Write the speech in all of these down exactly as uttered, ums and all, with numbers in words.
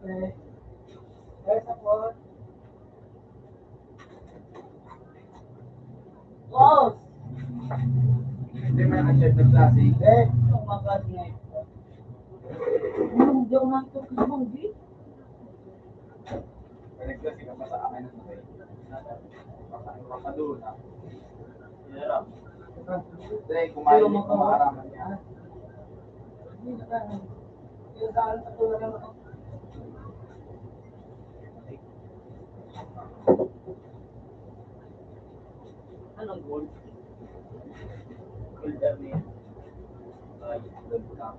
There's a phone. Boss! Hindi mo na nag-chat ng klase. Eh, ang mga klase ngayon. Hindi ako nagtutubong, di? Nag-chat ka pa sa akin ng sabay. Papadoon na. Hindi, kumain yung mga harapan niya. Anong gold? Gold, ano yun? Ay, gold ka.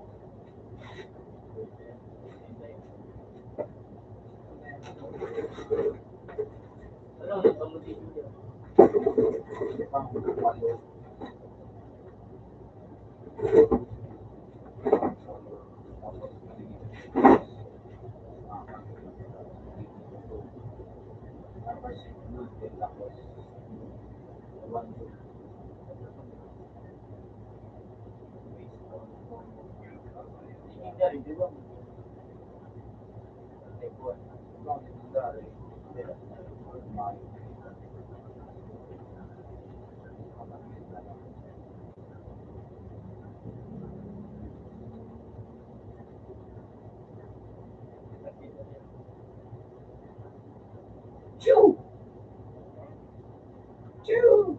Ano, ano, pamutihin niya? Choo! Choo!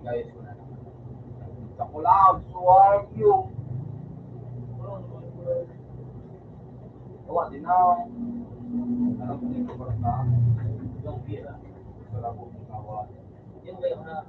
Guys, Takulab, so are you? Gawa din na. Alam ko dito, parang na. Yung pira. Sarap po, gawa. Yung kayo na.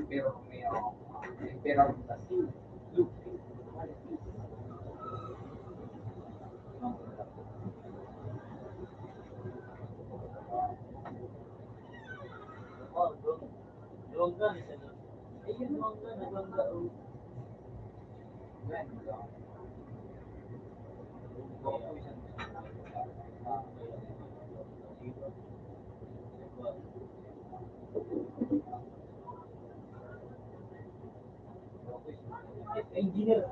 Pero may, uh, pero Engineer.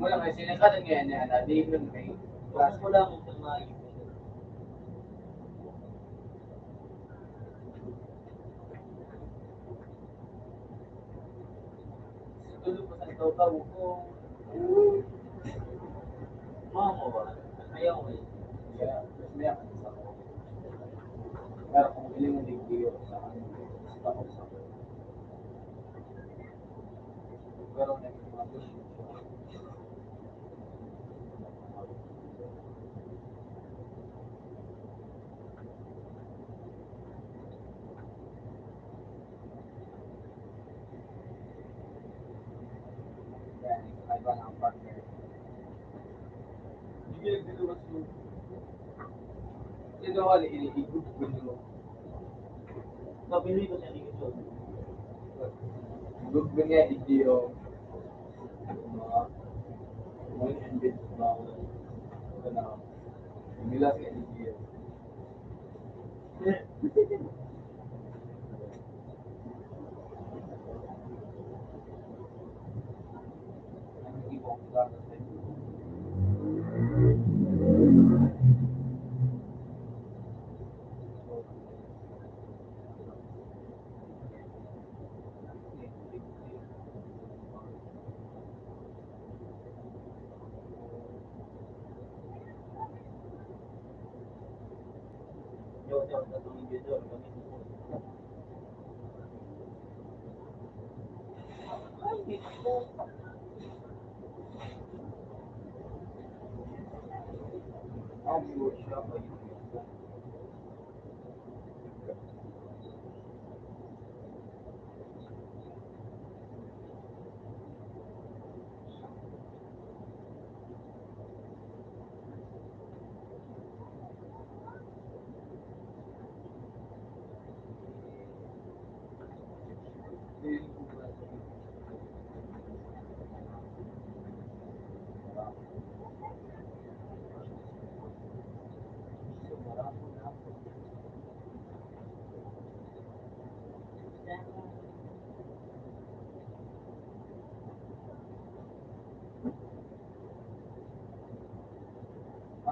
Wala nga, sinakatan nga yan, yan, ah, di yun may klase. Wala akong pamahain. Sa tulog ko sa ikaw, tawag ko. Mama ba? Ayaw ko eh. Kaya, mas may ako sa ako. Pero kung hindi mo nagbiyo sa akin, sa ako sa ako. Pero naging mga gusto. Yan, iba ang partner. Hindi nagdudulot yung, sino ka, ini-, i-group ko nyo. Pabili ko sa dito. Group ko niya, dito yung mga, mga invite, mga, mga, mga, mga, mga,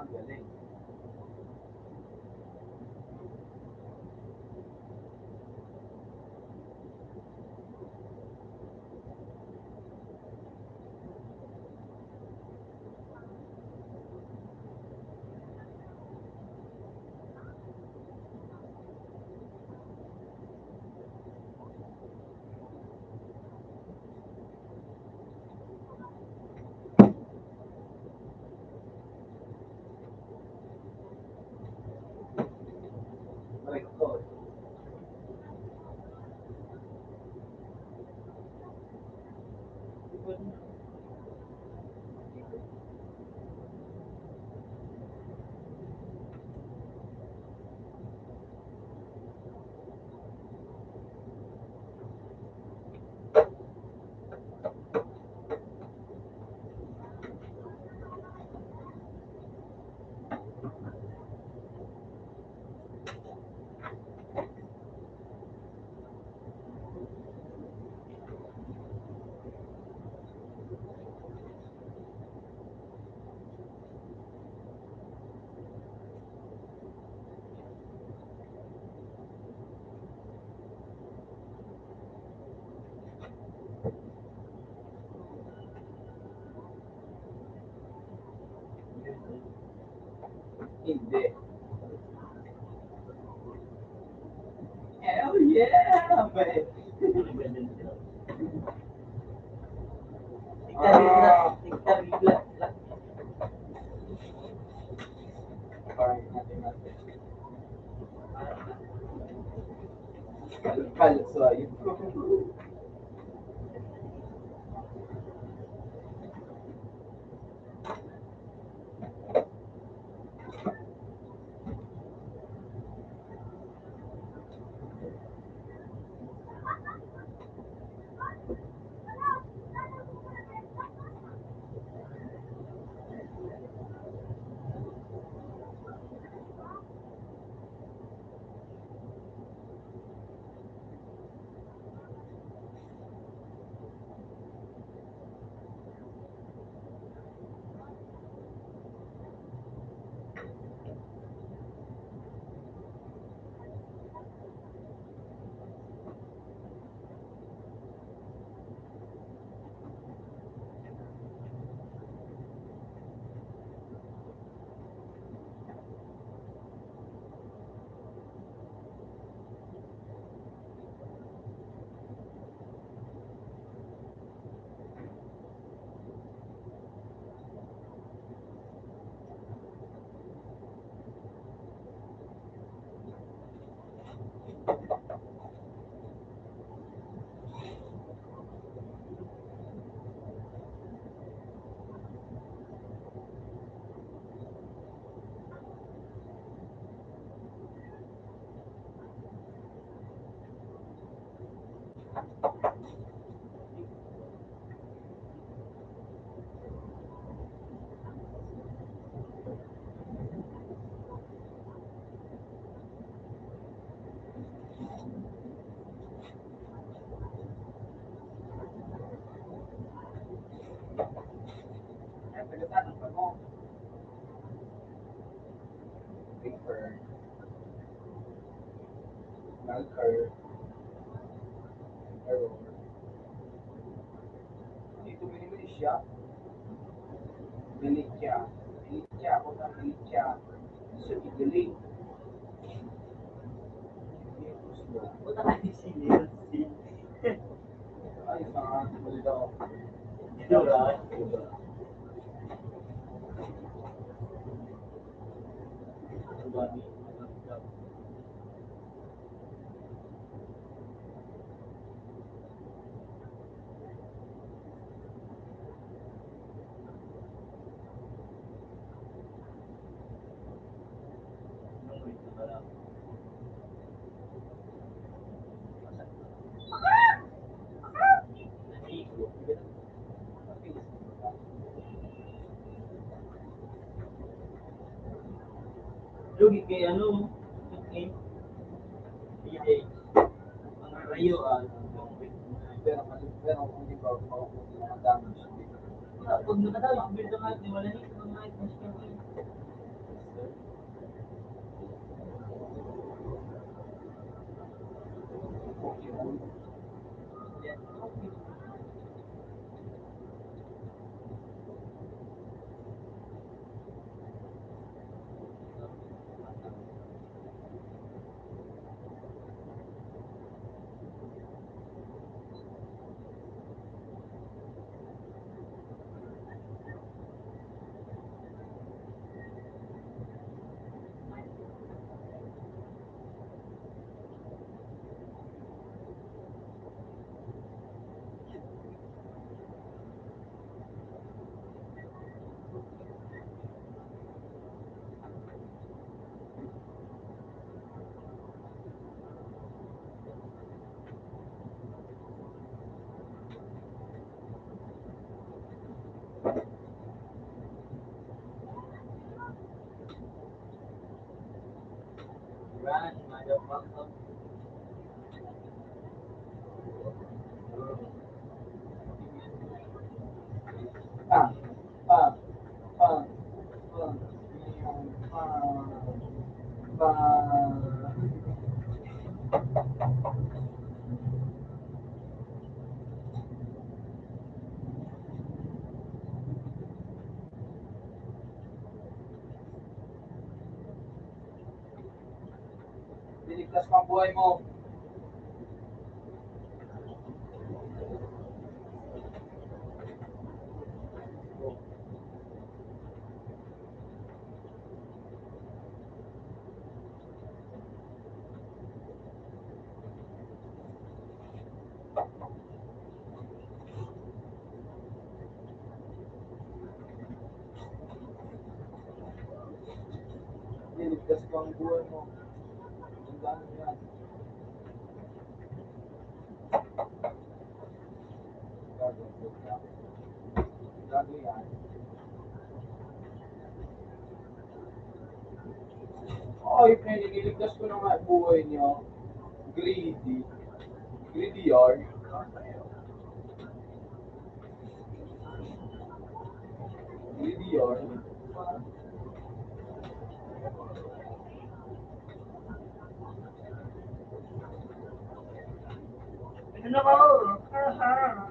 Ang galing. Hindi. Hell yeah, man! Tiktarik na, tiktarik na. Kal-, kal-, so, ayun. Her. Her. Dito, mini-, mini siya. Mini siya. Mini siya. Ako na mini siya. So, igaling. Puta ka, di sila. Ay, sa akin, daw. Ito ba? Ito ba? Lugi kay ano, kay D J. Mga rayo, ah. Pero, pero kung di ba, kung di ba, madami siya. Pag nakatawa, ang build ng hype, di wala ni, ang hype na siya. Run, motherfucker. Ah, ah, ah, ah, ah, ah. Liligtas pa ang buhay mo. Liligtas ko ang buhay mo. Tandaan mo yan. Gago yan. Ay, pre, nililigtas ko na nga buhay niyo. Greedy. Greedy yarn. Greedy yarn. Ano na ba? Aha.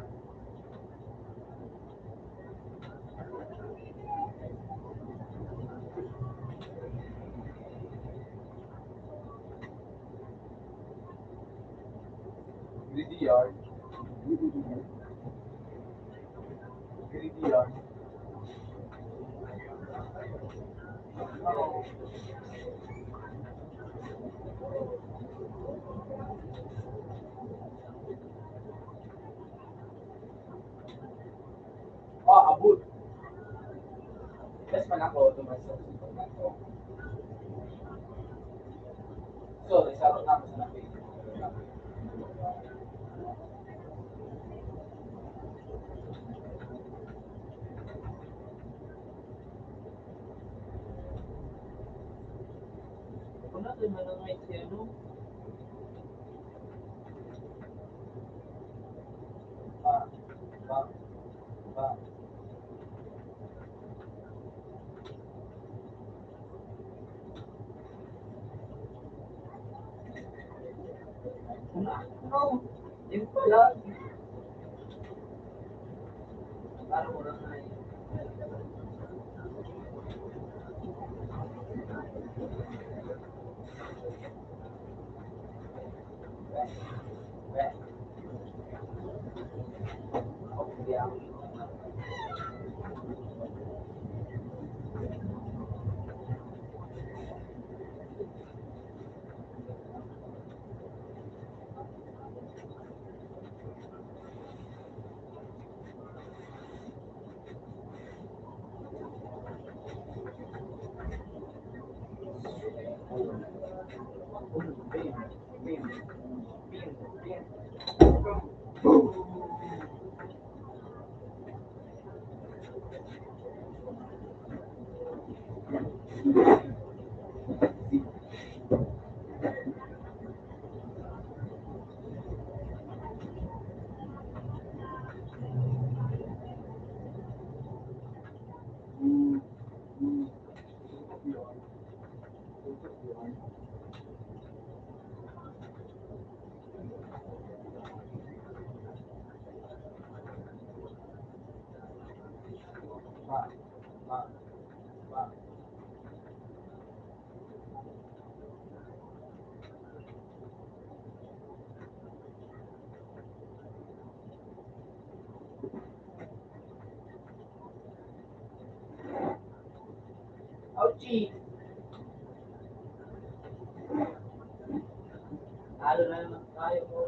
Greedy yarn. Greedy yarn. Ah, abot. Yes man ako, duman sa susunod na ako. Sorry, sarot na ako sa napili. Kung natin manangay si ano, Ouchie! Talo na naman tayo po.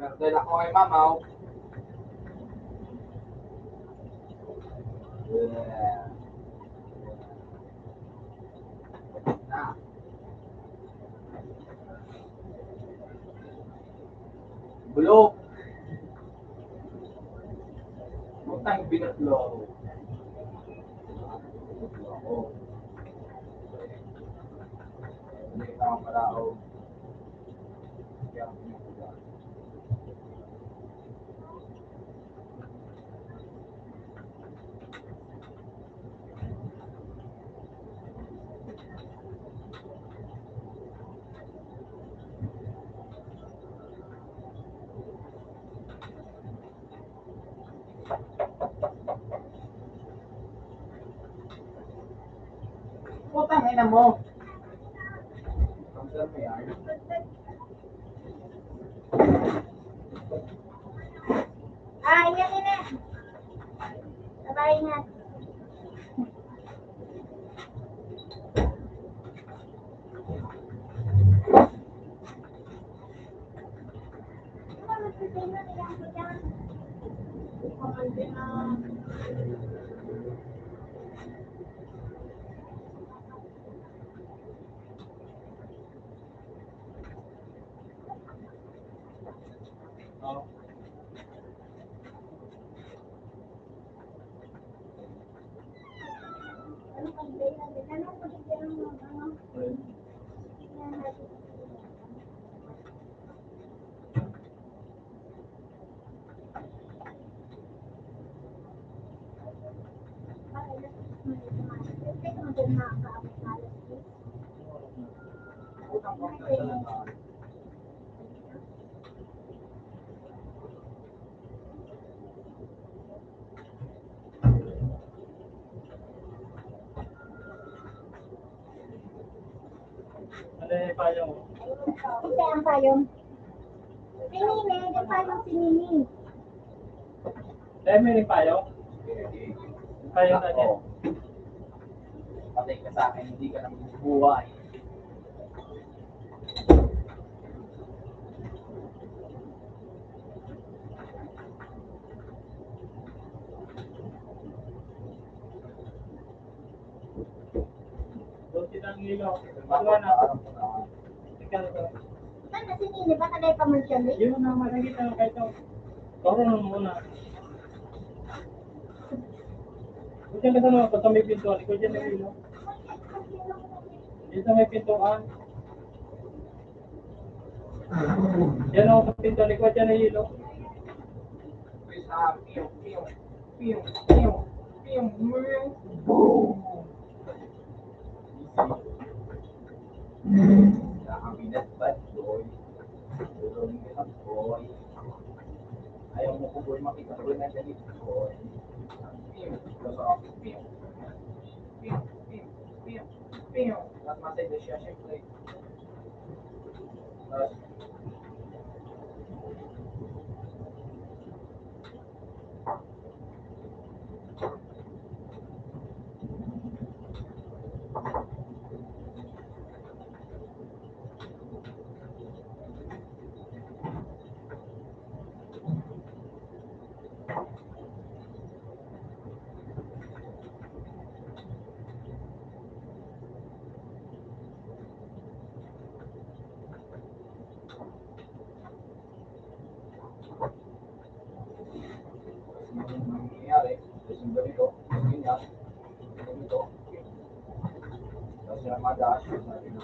Meron tayo na ko kay Mamaw. Na. Bulok. Putang binatlo ako. Hindi na ako paraog. Kaya ako pinagpapagawa. Putang ina mo. Ah, ingat, ingat. Bye-bye, ingat. Ano yung payong? Ito ang payong. Pinili, yung payong pinili. Dahil may nagpayong? Payong na dyan. Patay ka sa akin, hindi ka na magbubuhay. Doon kitang ilo. Bago na. Ikaw na. Saan na si Nini? Baka dahil pa man siya, eh. Yun na, makikita mo kayo ito. Toro na muna. Diyan ka sa mga, sa may pintuan. Ikaw dyan ang ilo. Dito may pintuan. Yan ako sa pinto likod, yan ang ilog. Piu, piu, piu, piu, piu, boom. Nakakabinat, bad boy. Tulog na, boy. Ayaw mo ko, boy, makita ko na ganito, boy. Piu, piu, piu, piu, piu, piu. Mas masaya siya, syempre. Nangyayari, kasi ganito, ganyan, ganito. Tapos yung mga dash, sabi na.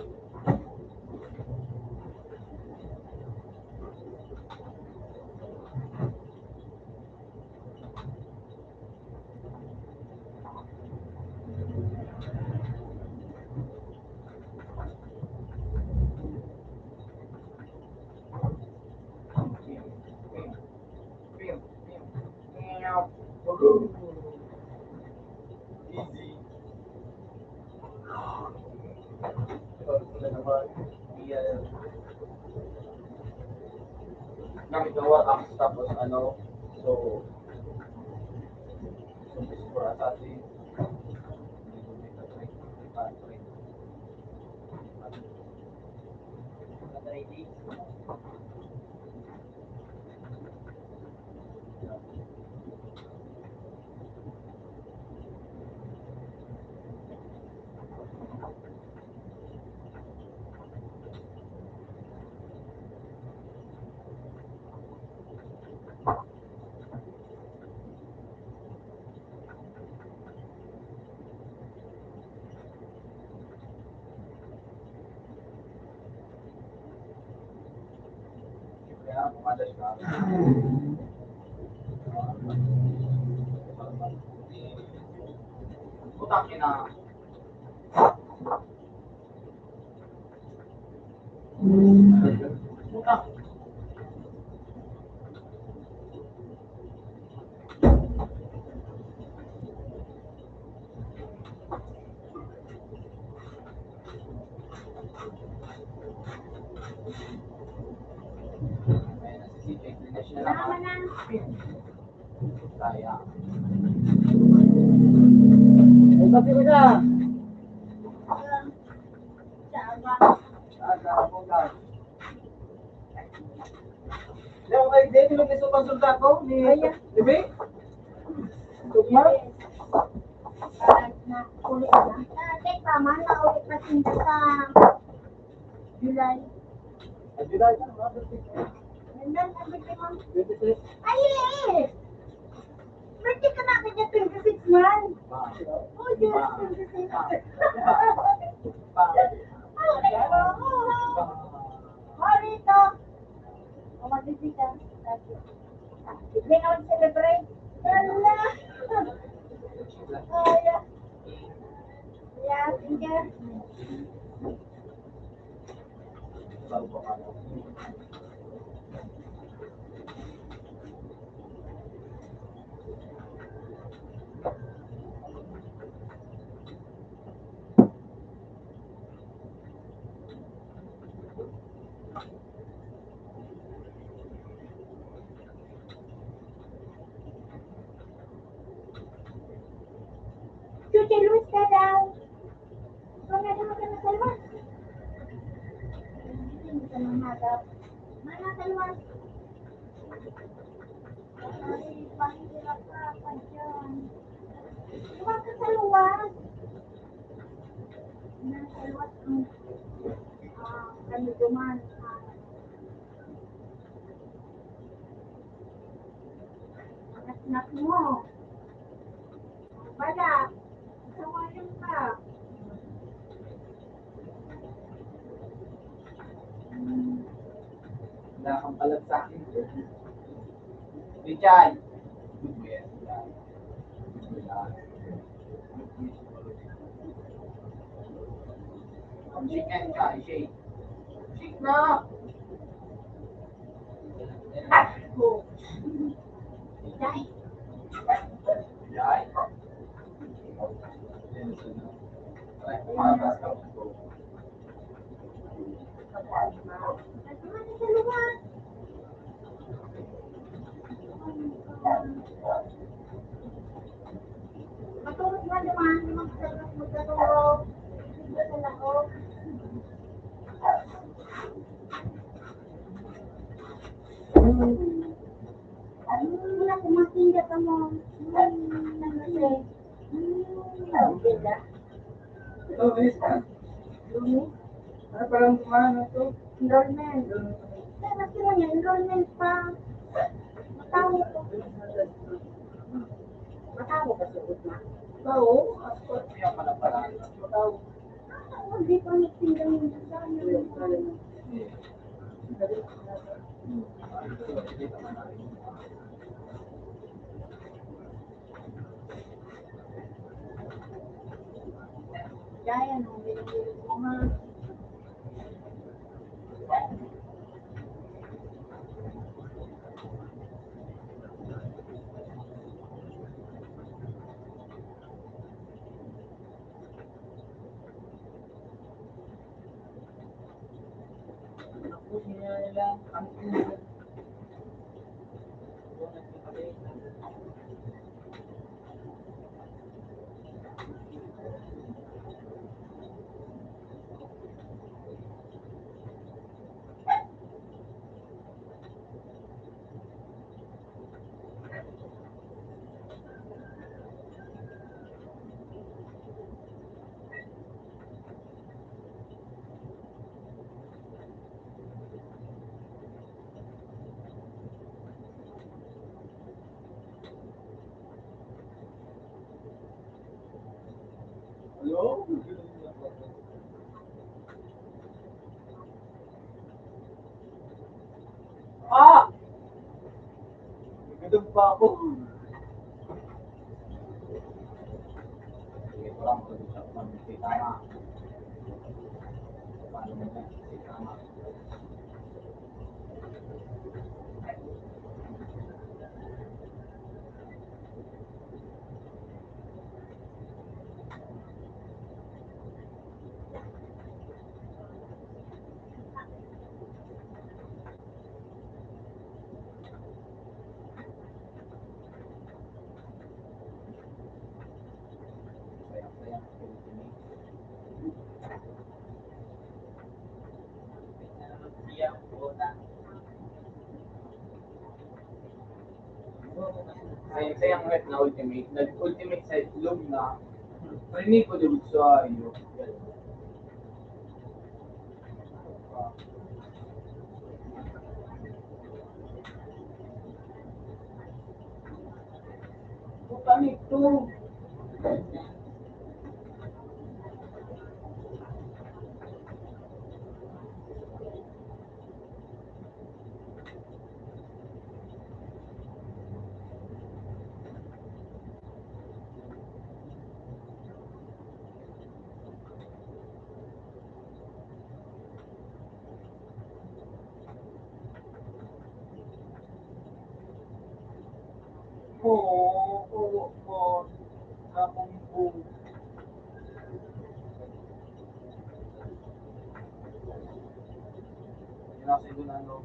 Easy. Gamit ng WhatsApp, tapos ano, so, so, siguro sa atin, Putang ina. Puta. Tama na. Kaya. Ang sabi ko na. Tama. Tama. Di ako kayo, di, di nagsusumbang-sumbang ko ni, ni Bing? Tugma? Ah, na, uli na. Ah, teka, man, naulit na tinda sa July. Ah, July na, mga twenty-six. Nandun, ang birthday mo? Twenty-six. Ay, eh! Birthday ka na, kanya twenty-six man. Oh, Diyos, twenty-six. Sorry, to. O, magbibigay. Hindi na mag-celebrate. Hala. Ay, ah. Yeah, yeah. Chuche Luz ka daw. Ikaw na naman ka nasalwas. Hindi ka na nagaw. May nasalwas. Ay, pahirap ka pa dyan. Huwag ka sa luwas. Nasa luwas ang, ah, ano duman, ah, ang anak mo. Bala, sawayan ka. Wala kang palag sa akin. Richard! Ang chicken ka, shake. Shake na! Yay! Yay! Maturos na naman, magsagot, magkatulog. Sa laog. Wala ko matinda ka mo. Hmm, nang kasi. Hmm, ang ganda. Ito, Miss, ah. Lumi? Ano palang pangalan na to? Enrollment. Enrollment. Kaya mas yun yan, enrollment pa. Matawo ko. Matawo ka sa gitna. Matawo? Ako, kaya pala pala. Matawo. Ah, hindi pa nagtinda yung sa amin. Kaya nung binibili ko nga. Hello? Ah! Gutom pa ako. Sige, parang gutom sa pagkita na. Paano mo na? Sige, tama. Sa, sa iyang ref na ultimate, nag-ultimate sa itlog na, rinig ko dito sa iyo. Puta nito. Nasa inyo na, ano?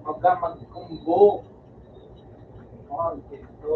Huwag ka magkumbo. Huwag ito.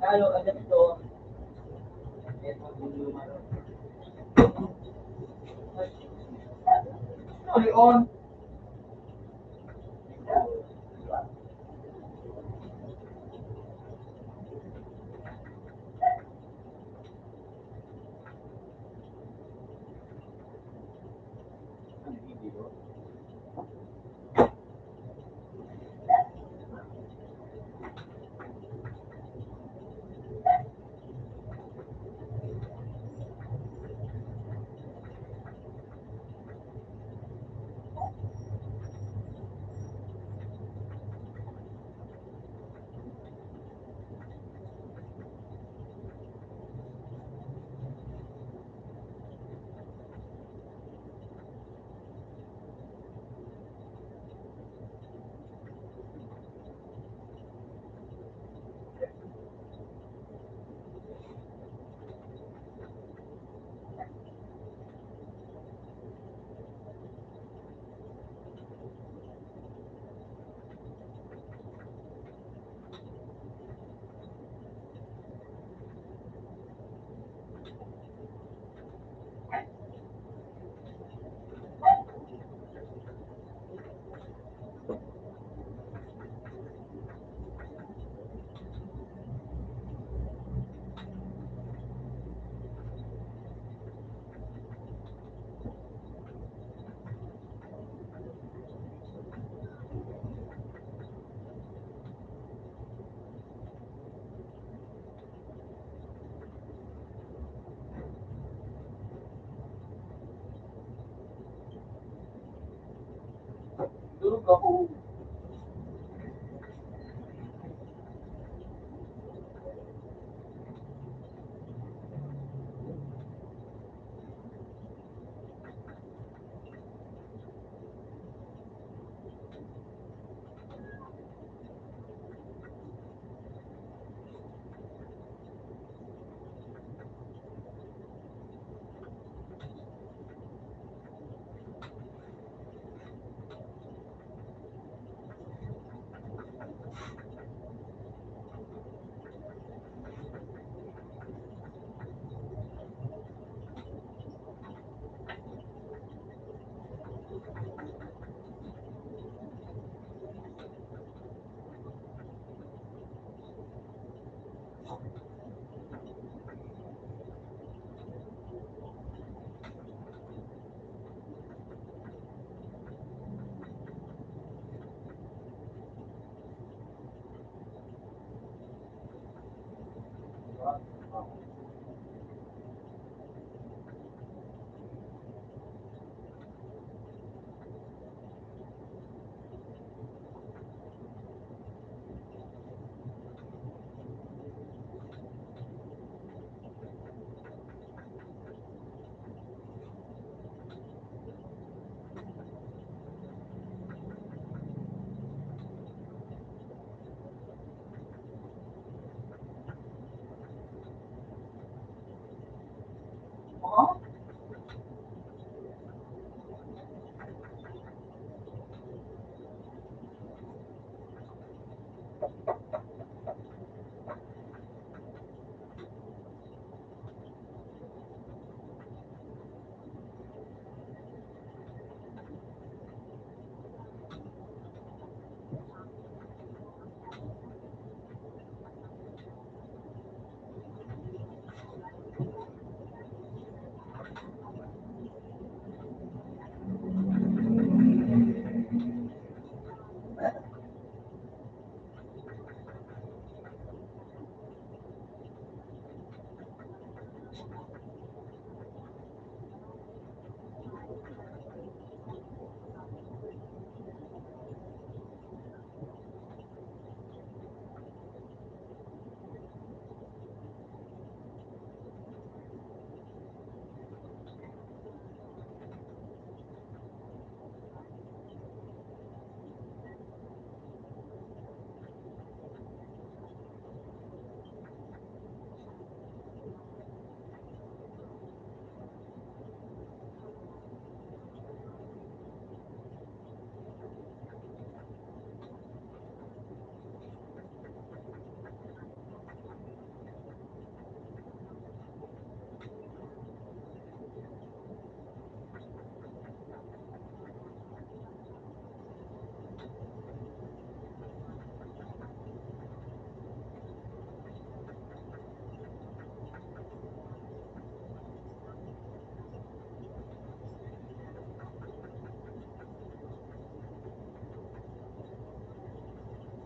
Tayo, agad ito. Ano yun?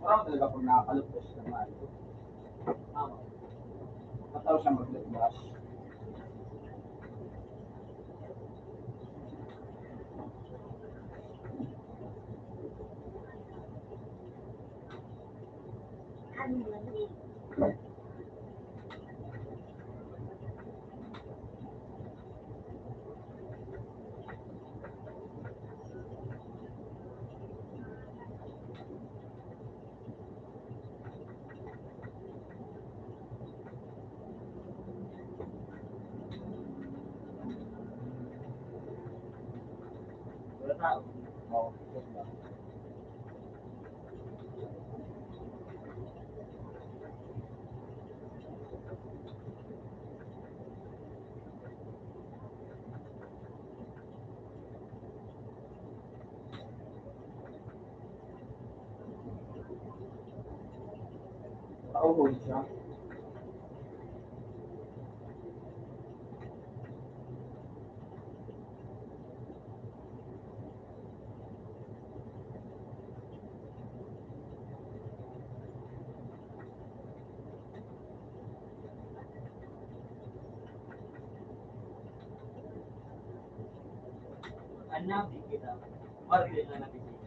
Parang talaga pag nakakalabas na nga ito. Tama. Mataw siya maglabas. Wala tao. Oo. Pauhon siya. An nabi kita, marli na nabi kita.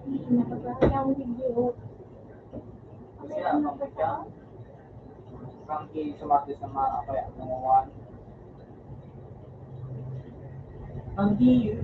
Hindi, nakapagkakang video. Kasi ang pagkakang Frankie, sumatis ng mga apay at nanguwan. Frankie.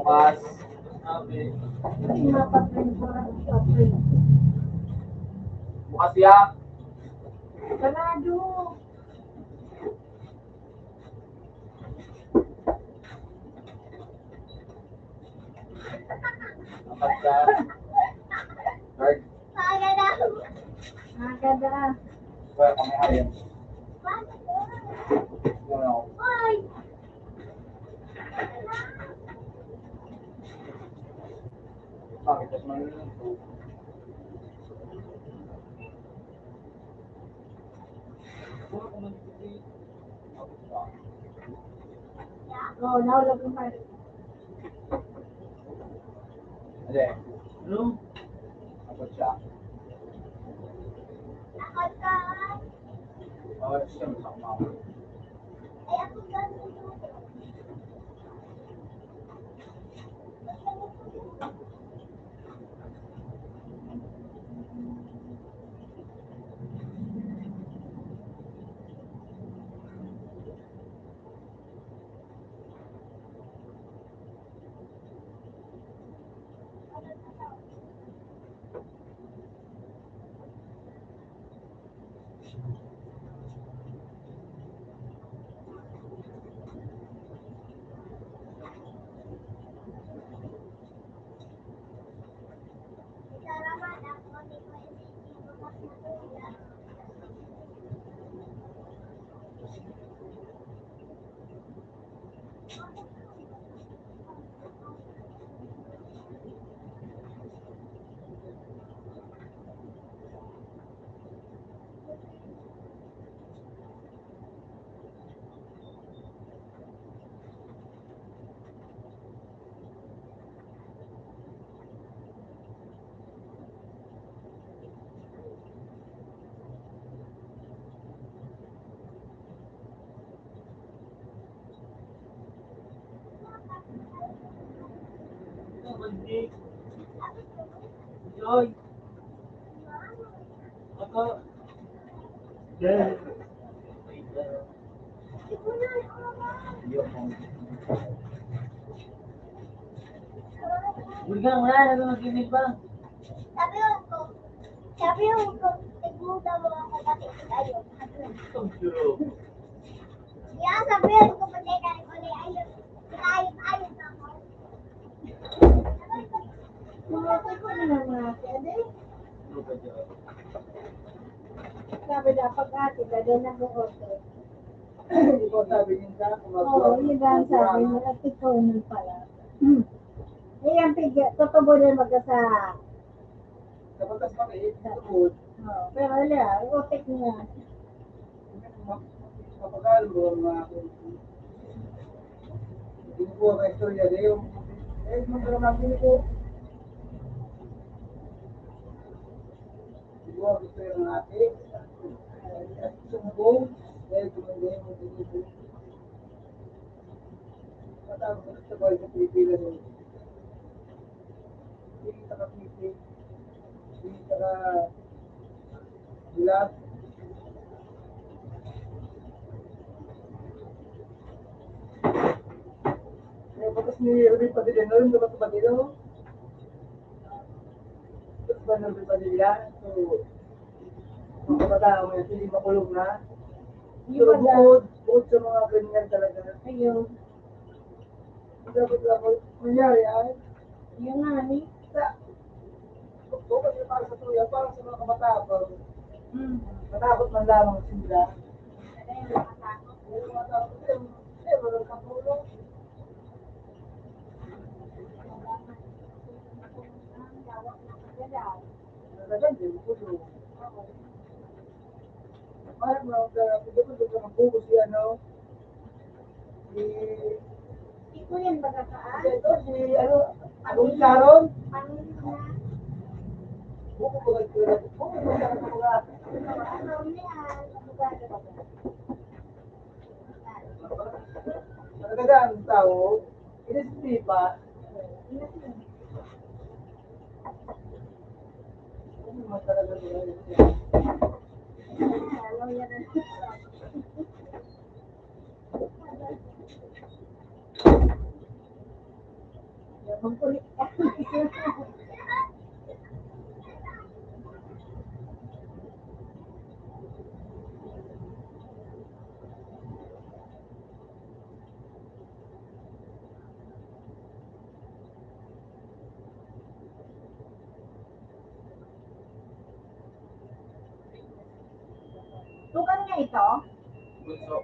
Bukas. Bukas ya. Sarado. Apat ka. Third. Maaga na. Maaga na. Wala kami ayos. Ano? Bakit? Mas malulungkot. Oo, nahulog yung pare. Hindi. Ano? Takot siya. Takot ka? Takot siya, masama. Ay, ako ka. Joy. Ako. Yan. Burgang, wala na ba mag-ibig ba? Sabi ko, sabi ko, "Tigmuda mo ako, pati ikaw." Ang sarap. Kaya sabi ko, "Patay na ako, ayun, ayun, ayun ako." Mga ko na lang, mga ate, ade. Sabi dapat ate, ka din nag-o-ote. Ikaw sabi niya sa ako, mag- Oo, yun ang sabi niya, at ikaw nang pala. Eh, ang pig-, totoo na mag-asa. Kapag mas maliit, sa likod. Oo, pero wala, utik niya. Mapagalo ang mga, hindi ko ang istorya na yung, eh, yung mga mga ko. Hindi ko ang istorya ng ate. Sumbong, eh, tumanda yung mga dito. Matawag sa sabay sa Pilipinas. Hindi ka kapiti. Hindi ka ka-, bulag. Kaya batas ni Ruben Padilla, no? Yung batas Padilla, no? Batas ba ni Ruben Padilla? So, mga kabataan, may piling makulong na. Yung Pero iba bukod, bukod sa mga kriminal talaga. Ayun. Dapat lang po nangyari ay, yun nga, ni. Sa, dapat yung para sa tuya, para sa mga kabataan, para Mm. matakot man lamang sila. Hindi matakot, eh, eh, walang katulong. Talagang di ko. Parang mga, uh, pwede ko dito magbubo si ano, si, Ito yan, baga ka, ah? Ito, si ano, Agong Sharon. Pangin na. Bubo ko nagtira. Bubo ko sa mga. Ano yan? Abogado ba? Talaga ang tao, inisip pa. Tukan niya ito? Bunso.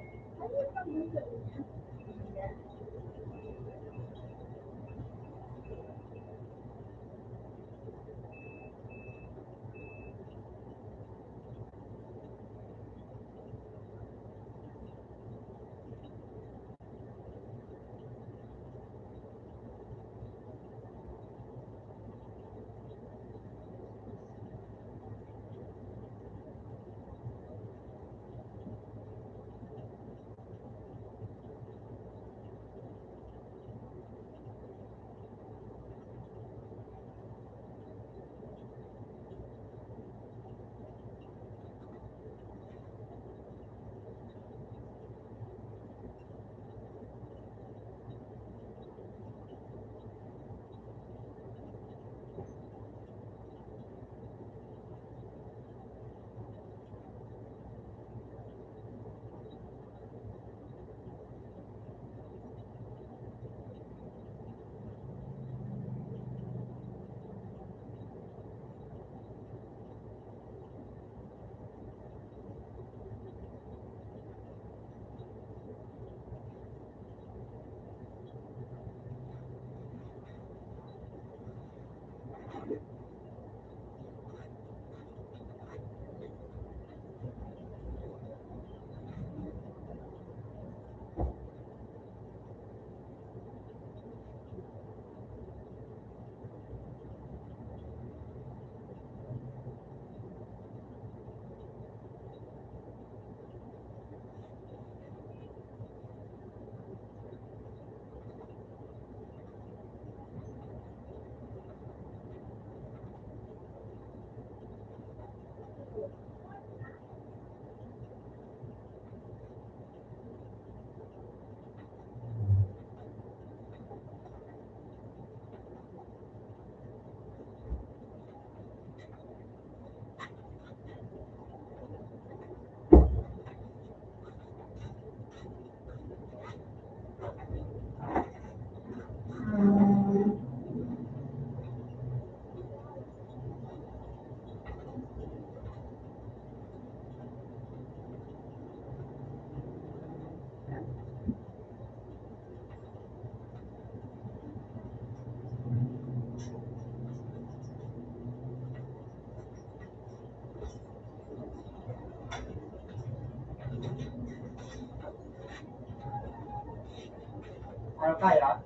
Ano kaya?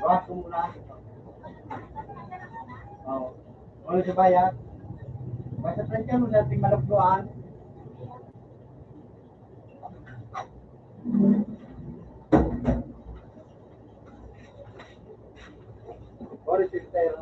Gawas ko muna. Oh. Ano sa bayad? Basta tansya mo natin malabluan. Sorry, sister.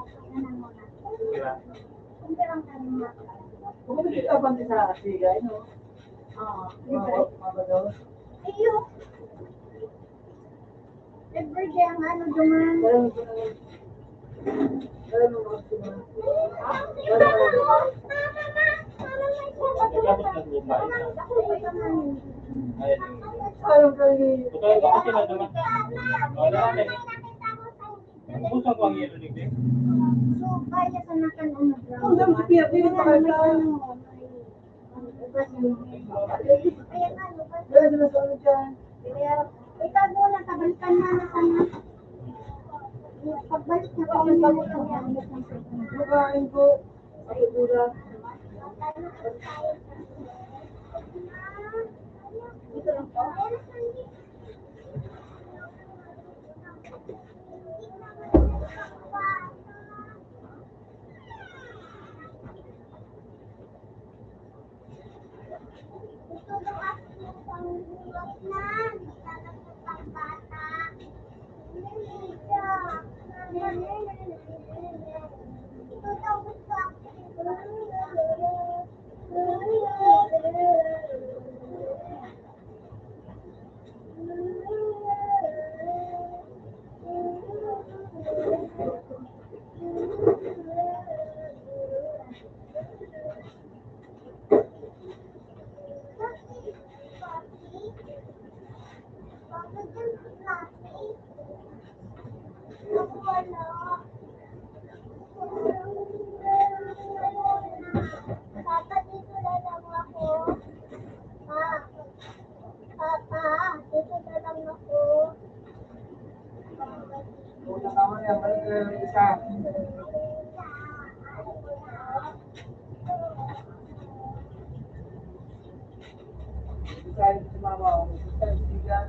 Di ba? Kung kita pa sa siga, no? Ah, mga, mga daw. Ayun. Everyday ang ano duman. Parang, parang, parang, Tapos naglupa ito. Ayun. Parang, parang, Ito, ito, ito, ito, ito. Wala na eh. Ubusan ko ang yelo ni Vic. So, kaya sa nakan, ano, Ang dami sa piyak, hindi pa kaya. Ayan, ano, ba? Kaya, ikaw muna, tabalikan na, na, sana. Pagbalik na, pagbalik na. Makain ko. Ay, gula. Dito lang po. Papa, dito na lang ako. Pa, Papa, dito na lang ako. Una ka mo yan, balik na yung isa. Isa yung si mama, o isa yung siga.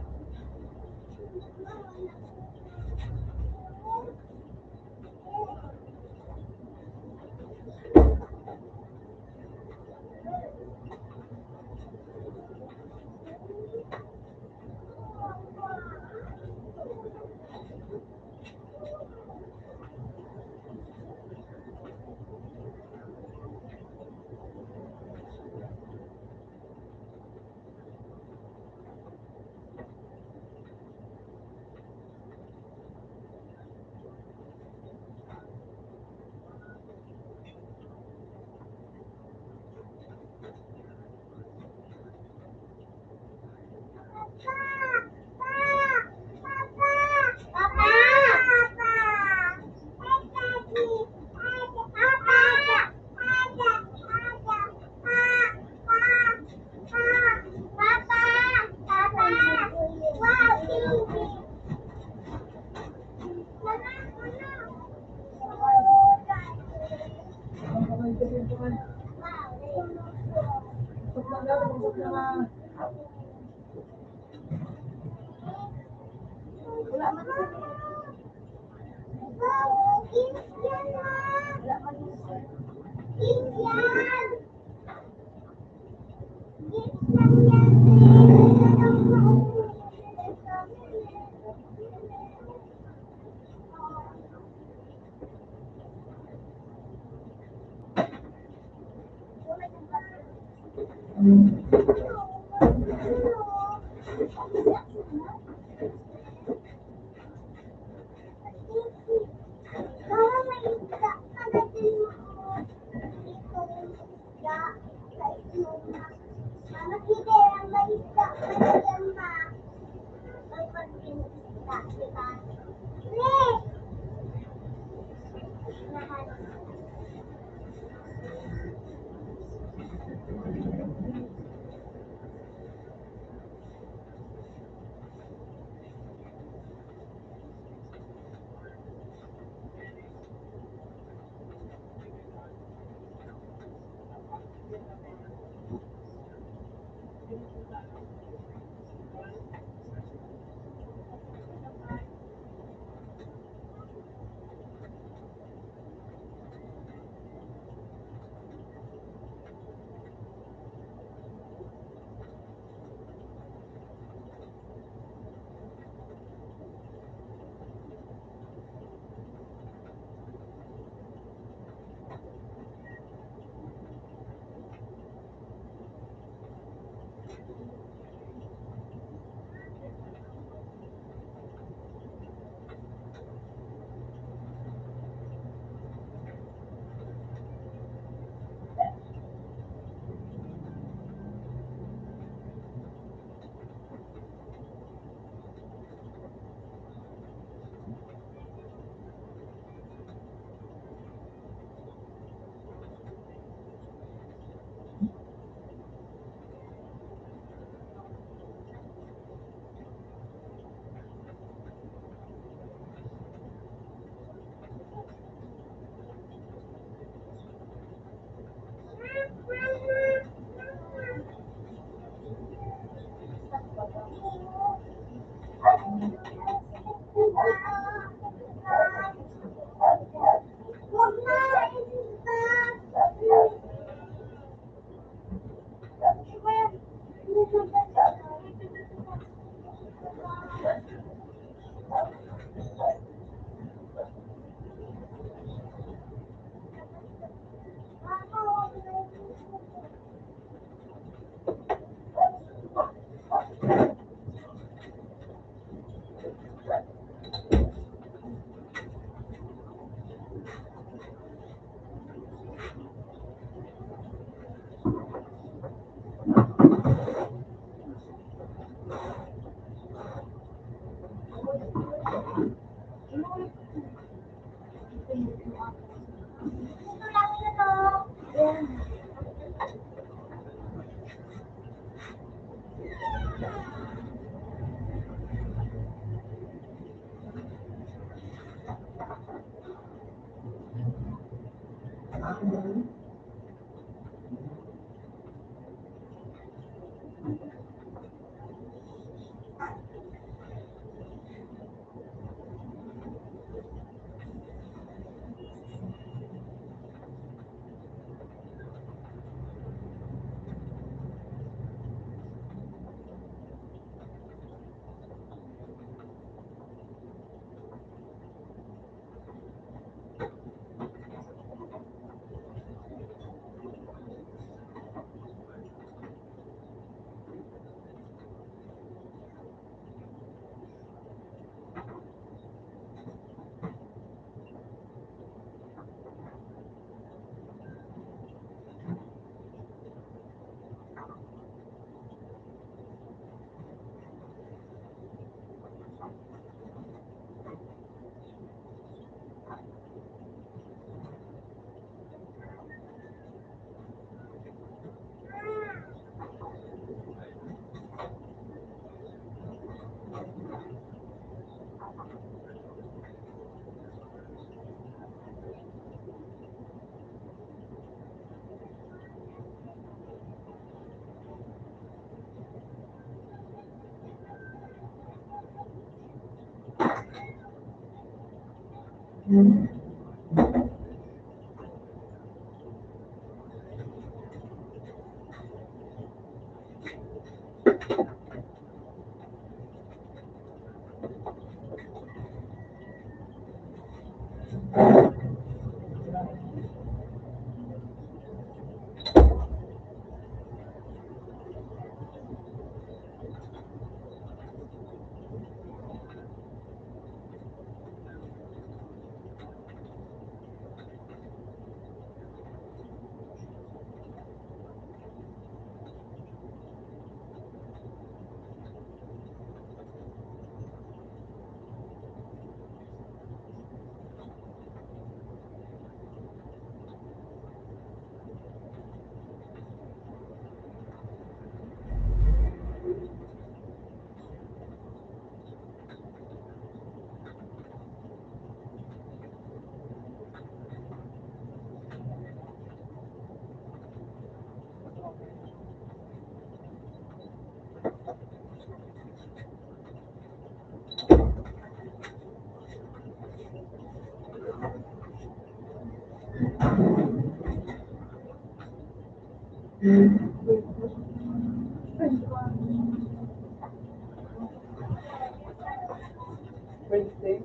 Wednesday.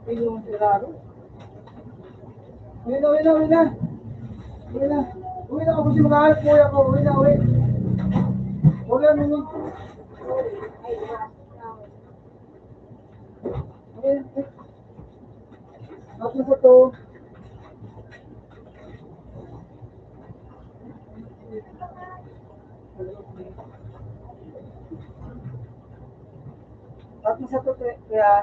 Pinong sirado. Uwi na, uwi na, uwi na. Uwi na. Uwi na ako kasi maghahanap buhay ako. Uwi na, uwi. Wala na yun. Uwi. Tapos ito. Tapos ito, kuya.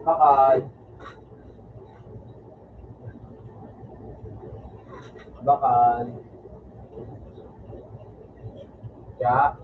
Bakal. Bakal. Ya.